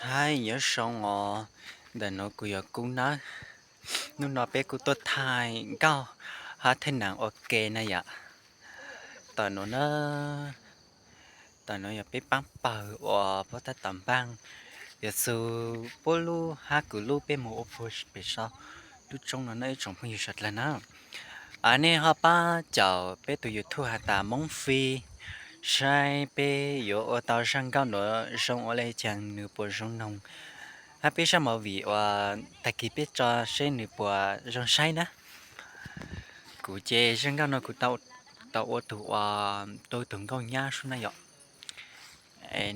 Hais nyob zoo os, ntawm nuav kuv yog Kub nawb. Hnub no peb kuj tuaj thaij nkauj hab thaij nees ua ke na yom. Tom nuav na, tom nuav yog peb paab pawg uas puab tab tom npaaj yuav txug puab lub hab kuv lub peb moog ua puag pem saum lub roob no na ib tsoom phooj ywg sawv dlawg na. Nej ho paab caum peb tug YouTube has tas Moob Fi saib peb yuav ua tau zaj nkauj nuav zoo ua le caag, nwg puas zoo noog, hab peb zaj movie uas tag kis peb tso seb nwg puas zoo saib na. Kuv ces zaj nkauj no kuv tau ua tug uas tu tug nkauj nyab sub na yom.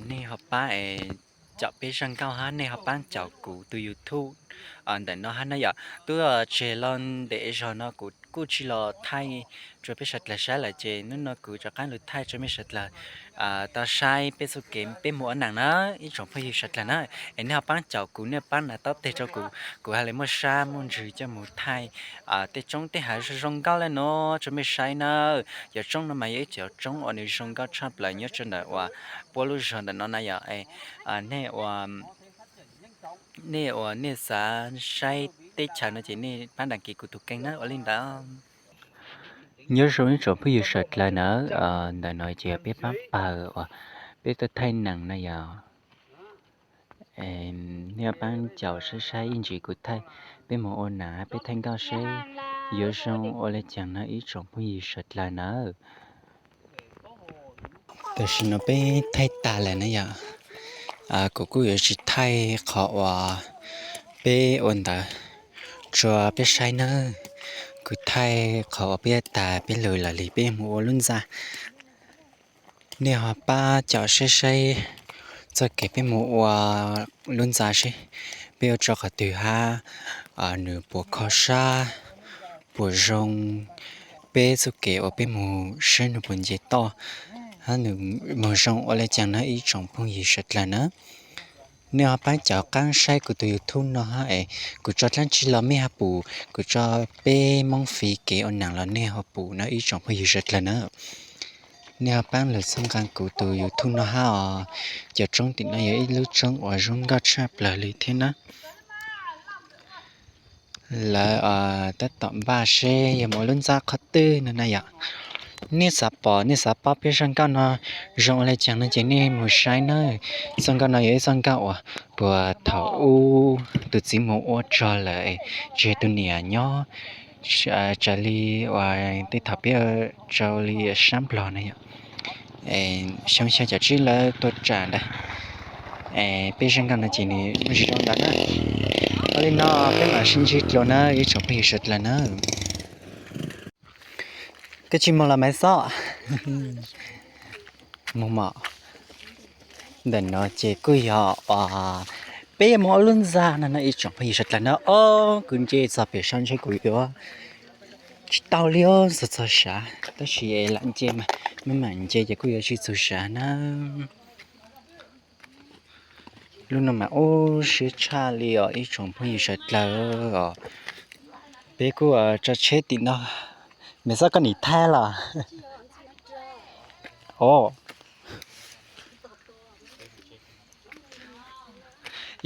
Nej ho paab caum peb zaj nkauj hab nej ho paab caum kuv tug YouTube ntawm no hab na yom. Tub tseg lug ntev zog no kuv kuj tsi los thaij rua peb sawv dlawg saib lawm ces hnub no kuv rov qaab lug thaij rua mej sawv dlawg tau saib peb txuj kev peb moog ua naam na ib tsoom phooj ywg sawv dlawg na. Es nej ho paab caum kuv, nej paab nas taub teg rua kuv, kuv has le muaj sab muaj ntsws coj moog thaij tej roob tej hav zoo zoo nkauj le nuav rua mej saib na. Cov roob no mas yog ib cov roob uas nws zoo nkauj tshaj plaws nyob rua ntawm uas puab lub zog ntawm no na yom. Nej uas nej xav saib teb chaws no ces nej paab đăng ký kuv tug kênh na, ua le ntawd. Nyob zoo ib tsoom phooj ywg sawv dlawg na, ntawm no ces yog peb paab pawg uas peb tuaj thaij nees na yom. Nej paab caum saib saib ib ntsis kuv thaij, peb moog ua naam peb thaij nkauj seb yuav zoo ua le caag na ib tsoom phooj ywg sawv dlawg na. Tam sim no peb thaij tag lawm na yom. Kuv kuj yuav tsis thaij qhov uas peb ua ntawd rua peb saib na. Kuv thaij qhov uas peb tag peb lug lawm li peb moog ua lub ntxa. Nej ho pab caum saib saib txoj kev peb moog ua lub ntxa seb peb ua rua qhov twg hab nwg puas kho sab, puas zoo, peb txoj kev uas peb moog seb nwg puas nce toj hab nwg moog zoo ua le caag na ib tsoom phooj ywg sawv dlawg na. Nej ho pab caum qaab saib kuv tug YouTube no hab es kuv tso dlaab tsi los mej ho pum, kuv tso peb Moob Fi kev ua naam los nej ho pum na ib tsoom phooj ywg sawv dlawg na. Nej ho pab lug txhawb nqaa kuv tug YouTube no hab os. Cov roob tim no yog ib lub roob uas zoo nkauj tshaj plaws li thiab na. Lawv tab tom npaj seb yog moog ua lub ntxa qhov twg no na yom. Nej xav pom nej xav paub peb zaj nkauj no zoo ua le caag no ces nej moog saib na. Txoj nkauj no yog ib txoj nkauj uas puag thaum ub tus txiv moog ua rog lawm, tseg tus niam nyob raws li uas tej thaum peb rau li sab Nplog na yom. Xyoo xya caum tsib lawv tuaj tsaam ntawd. Peb zaj nkauj no ces nws muaj tsis zoo ntawd na. Ua li no peb mam sib ntsib dlua na ib tsoom phooj ywg sawv dlawg na. Koj tsis moog los Maiv Xob? Moog mog. Ntawm no ces kuj yog peb yuav moog ua lub ntxa no na ib tsoom phooj ywg sawv dlawg na. Ob, kuv nce txog pem saum ntshe kuv yuav tsis tau li os, txog txog sav tab sis lam nce mas, maj mam nce ces kuj yuav tsis txug sav na. Lub no mas ub siab tshaj li os ib tsoom phooj ywg sawv dlawg os. Peb kuj tso tsheb tim no. Maiv Xob koj nim thaij los?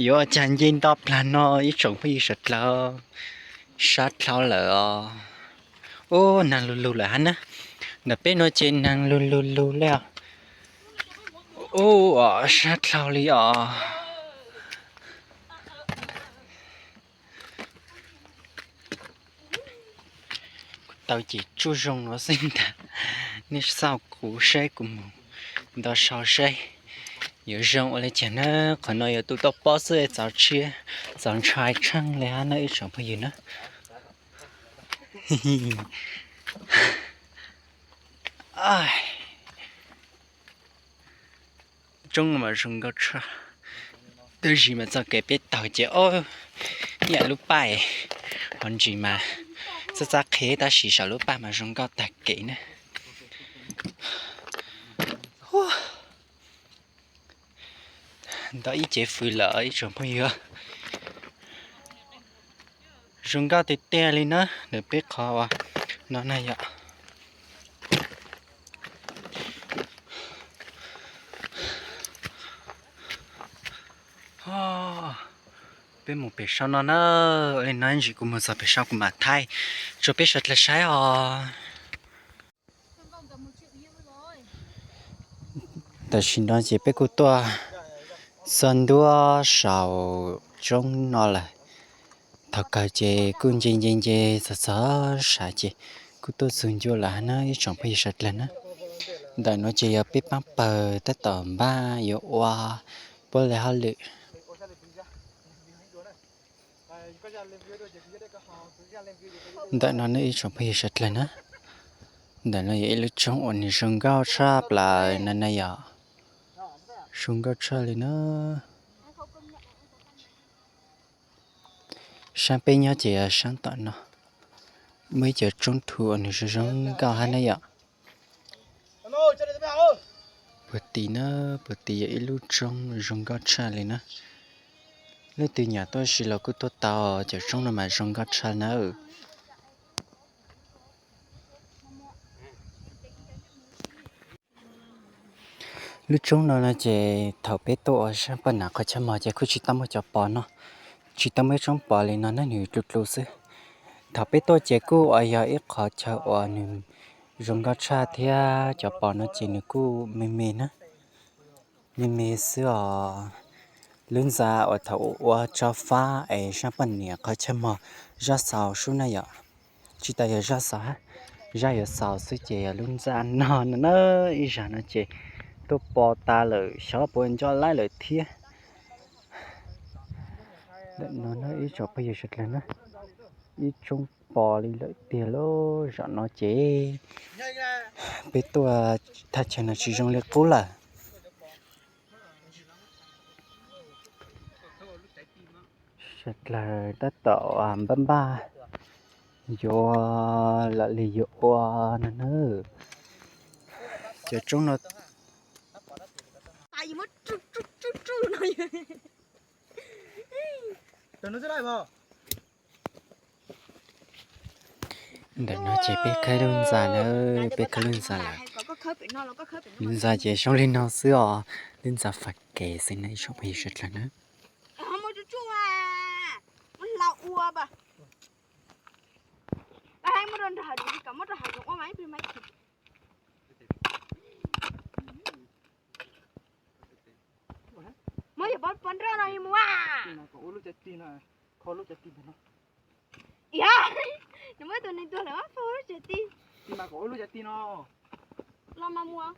Yuav ua caag nce nto plag no ib tsoom phooj ywg sawv dlawg. Sab dlhau lawm os. Ub, naag lug lug lawm hab na. Ntawm peb no ces naag lug lug lug le os. Ub, sab dlhau li os. Kuv tau ces tsuj zoo no xwb ntag. Nej xauj kuv saib kuv mus nto sau saib yuav zoo ua le caag na. Qhov no yuav tu tau pob xwb, txaus tshiab txaus ntshai tshaaj le hab na ib tsoom phooj ywg na. Roob no mas zoo nkauj tshaj. Tab sis mas txoj kev peb taug ces ob, ib yam lub paj, ho ntsis mas txaj txaj qhiav tab sis saum lub paj mas zoo nkauj tag kev na. Nto ib cev fws lawm ib tsoom phooj ywg. Zoo nkauj tiag tiag li na, nws peb qhov uas no na yom. Peb mus pem saum no na, ua li no ntsis kuv mus txog pem saum kuv mam thaij rau peb sawv dlawg saib os. Tam sim no ces peb kuj tuaj txog ntua saum roob no lawm. Thaum kawg ces kuj nce nce nce txog txog sav ces kuj tuaj txog ncua lawm na ib tsoom phooj ywg sawv dlawg na. Ntawm no ces yog peb pab pawg tab tom npaj yuav ua puab li hauj lwm. Ntawm no ne ib tsoom phooj ywg sawv dlawg na, ntawm no yog ib lub roob uas nws zoo nkauj tshaj plaws na, na yog zoo nkauj tshaj li na. Sab peb nyob ces yog sab tom no, muaj ib cov roob thu uas nws zoo zoo nkauj hab na yom. Puag tim na, puag tim yog ib lub roob zoo nkauj tshaj li na. Leej twg nyam tuaj si los kuj tuaj tau, cov roob no mas zoo nkauj tshaj nawb. Lub roob no no ces thaum peb tuaj ua sab paj nam qhov chaw mog ces kuj tsis tau muaj cov pos no, tsis tau muaj ib roob pos li no na, nws dlus dlus xwb. Thaum peb tuaj ces kuj uas yog ib qhov chaw uas nws zoo nkauj tshaj thiab cov pos no ces nws kuj me me na, me me xwb os. Lub ntxa uas thaum ua tso fab es sab poj niam qhov chaw mog, zaj xaus sub na yom. Tsis tas yog zaj xaus hab, zaj yuav xaus xwb ces yog lub ntxa no no na. Ib zag no ces tuaj pos tas lawm, xyov puas nco laib lawm thiab. Ntawm no na ib tsoom phooj ywg sawv dlawg na, ib roob pos li lawm tiag lauj. Zaum no ces peb tuaj thaj chaw no tsis zoo li qub lawm. Sawv dlawg tab tom npaj npaj yuav lam li yuav ua no na. Cov roob no Ntawm no ces peb khawb lub ntxa na, peb khawb lub ntxa lawm. Lub ntxa ces zoo li no xwb os, lub ntxa fas kev xwb na ib tsoom phooj ywg sawv dlawg na. Muab yog pob nroj no mus a. Yog, nws muab tus neeg tuag lawm, lub tsev ti. Los mas mus.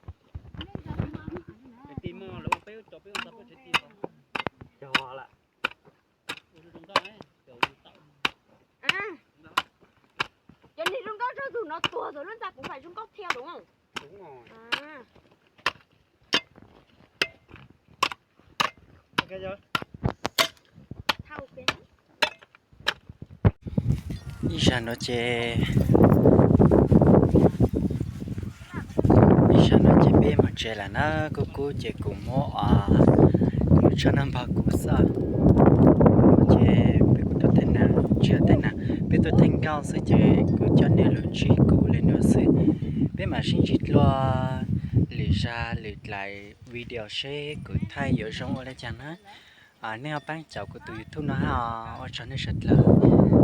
Cov neeg zoo nkauj tsaug tus no tuag tus lub ntxa kuv fais zoo nkauj thiab los. Ib zag no ces, ib zag no ces peb mus tsev lawm na, kub kub ces kuv muab, kuv tshav nag npog kuv xwb. Ces peb kuj tuaj theej nag, tsis yog theej nag, peb tuaj theej nkauj xwb ces kuv coj niam lus ntsib kuv li no xwb. Peb mam sib ntsib dlua lwm zag lwm daim video seb kuv thaij yuav zoo ua li cas na. Nej ho pab caum kuv tus YouTube no hab os, ua tsaug nej sawv dlawg.